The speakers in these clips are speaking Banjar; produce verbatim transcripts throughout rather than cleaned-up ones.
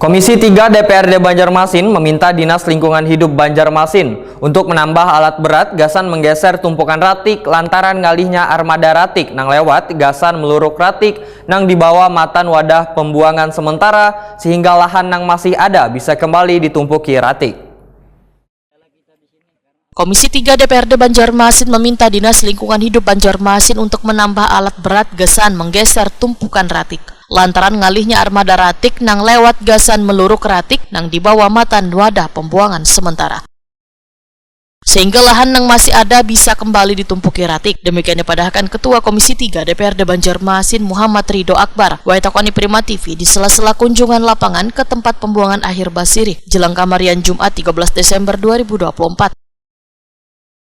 Komisi tiga D P R D Banjarmasin meminta Dinas Lingkungan Hidup Banjarmasin untuk menambah alat berat gasan menggeser tumpukan ratik lantaran ngalihnya armada ratik nang lewat gasan meluruk ratik nang dibawa matan wadah pembuangan sementara sehingga lahan nang masih ada bisa kembali ditumpuki ratik. Komisi tiga D P R D Banjarmasin meminta Dinas Lingkungan Hidup Banjarmasin untuk menambah alat berat gasan menggeser tumpukan ratik lantaran ngalihnya armada ratik nang lewat gasan meluruk ratik nang dibawa matan wadah pembuangan sementara. Sehingga lahan nang masih ada bisa kembali ditumpuki ratik. Demikian dipadahkan Ketua Komisi tiga D P R D Banjarmasin Muhammad Ridho Akbar, wayah takoni Prima T V di sela-sela kunjungan lapangan ke tempat pembuangan akhir basirih jelang kamarian Jumat tiga belas Desember dua ribu dua puluh empat.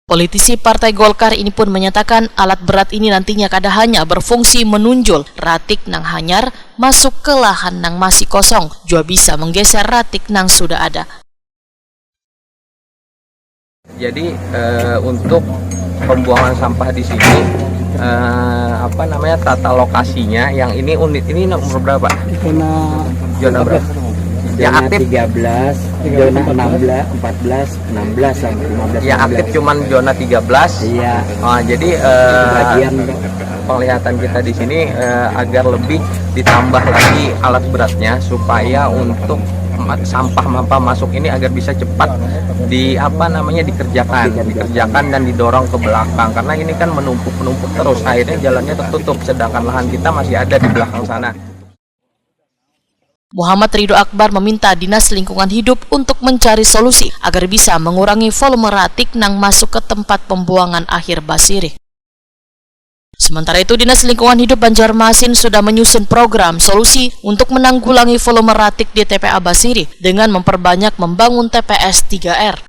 Politisi Partai Golkar ini pun menyatakan alat berat ini nantinya kada hanya berfungsi menunjul ratik nang hanyar masuk ke lahan nang masih kosong, jua bisa menggeser ratik nang sudah ada. Jadi eh, untuk pembuangan sampah di sini eh, apa namanya tata lokasinya yang ini unit ini nomor berapa? Zona Zona berapa? Ya zona aktif. tiga belas, zona enam belas, empat belas, enam belas sampai lima belas. Ya aktif cuman zona tiga belas. Iya, Ah, jadi eh, bagian penglihatan kita di sini eh, agar lebih ditambah lagi alat beratnya supaya untuk ma- sampah mampa masuk ini agar bisa cepat di apa namanya dikerjakan, dikerjakan dan didorong ke belakang karena ini kan menumpuk menumpuk terus akhirnya jalannya tertutup sedangkan lahan kita masih ada di belakang sana. Muhammad Ridho Akbar meminta Dinas Lingkungan Hidup untuk mencari solusi agar bisa mengurangi volume ratik nang masuk ke tempat pembuangan akhir basirih. Sementara itu, Dinas Lingkungan Hidup Banjarmasin sudah menyusun program solusi untuk menanggulangi volume ratik di T P A Basirih dengan memperbanyak membangun T P S tiga R.